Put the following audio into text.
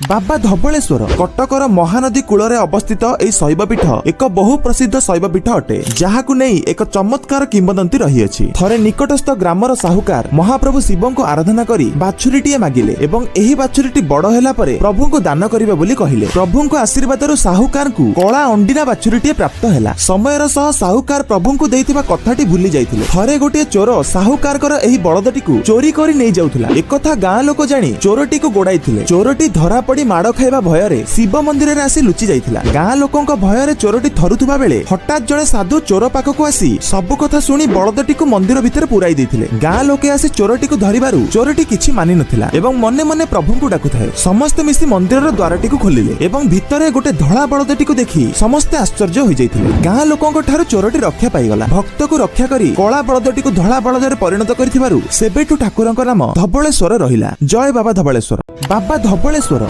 ବାବା ଧବଳେଶ୍ୱର କଟକର ମହାନଦୀ କୂଳରେ ଅବସ୍ଥିତ ଏହି ଶୈବପୀଠ ଏକ ବହୁ ପ୍ରସିଦ୍ଧ ଶୈବପୀଠ ଅଟେ, ଯାହାକୁ ନେଇ ଏକ ଚମତ୍କାର କିମ୍ବଦନ୍ତୀ ରହିଅଛି। ଥରେ ନିକଟସ୍ଥ ଗ୍ରାମର ସାହୁକାର ମହାପ୍ରଭୁ ଶିବଙ୍କୁ ଆରାଧନା କରି ବାଛୁରୀଟିଏ ମାଗିଲେ ଏବଂ ଏହି ବାଛୁରୀଟି ବଡ ହେଲା ପରେ ପ୍ରଭୁଙ୍କୁ ଦାନ କରିବେ ବୋଲି କହିଲେ। ପ୍ରଭୁଙ୍କ ଆଶୀର୍ବାଦରୁ ସାହୁକାରଙ୍କୁ କଳା ଅଣ୍ଡିରା ବାଛୁରୀଟିଏ ପ୍ରାପ୍ତ ହେଲା। ସମୟର ସହ ସାହୁକାର ପ୍ରଭୁଙ୍କୁ ଦେଇଥିବା କଥାଟି ଭୁଲି ଯାଇଥିଲେ। ଥରେ ଗୋଟିଏ ଚୋର ସାହୁକାରଙ୍କର ଏହି ବଳଦଟିକୁ ଚୋରି କରି ନେଇଯାଉଥିଲା। ଏକଥା ଗାଁ ଲୋକ ଜାଣି ଚୋରଟିକୁ ଗୋଡାଇଥିଲେ। ଚୋରଟି ଧରା ପଡି ମାଡ ଖାଇବା ଭୟରେ ଶିବ ମନ୍ଦିରରେ ଆସି ଲୁଚି ଯାଇଥିଲା। ଗାଁ ଲୋକଙ୍କ ଭୟରେ ଚୋରଟି ଥରୁଥିବା ବେଳେ ହଠାତ୍ ଜଣେ ସାଧୁ ଚୋର ପାଖକୁ ଆସି ସବୁ କଥା ଶୁଣି ବଳଦଟିକୁ ମନ୍ଦିର ଭିତରେ ପୁରାଇ ଦେଇଥିଲେ। ଗାଁ ଲୋକେ ଆସି ଚୋରଟିକୁ ଧରିବାରୁ ଚୋରଟି କିଛି ମାନି ନଥିଲା ଏବଂ ମନେ ମନେ ପ୍ରଭୁଙ୍କୁ ଡାକୁଥାଏ। ସମସ୍ତେ ମିଶି ମନ୍ଦିରର ଦ୍ୱାରଟିକୁ ଖୋଲିଲେ ଏବଂ ଭିତରେ ଗୋଟେ ଧଳା ବଳଦଟିକୁ ଦେଖି ସମସ୍ତେ ଆଶ୍ଚର୍ଯ୍ୟ ହୋଇଯାଇଥିଲେ। ଗାଁ ଲୋକଙ୍କ ଠାରୁ ଚୋରଟି ରକ୍ଷା ପାଇଗଲା। ଭକ୍ତକୁ ରକ୍ଷା କରି କଳା ବଳଦଟିକୁ ଧଳା ବଳଦରେ ପରିଣତ କରିଥିବାରୁ ସେବେଠୁ ଠାକୁରଙ୍କ ନାମ ଧବଳେଶ୍ୱର ରହିଲା। ଜୟ ବାବା ଧବଳେଶ୍ୱର। ବାବା ଧବଳେଶ୍ୱର।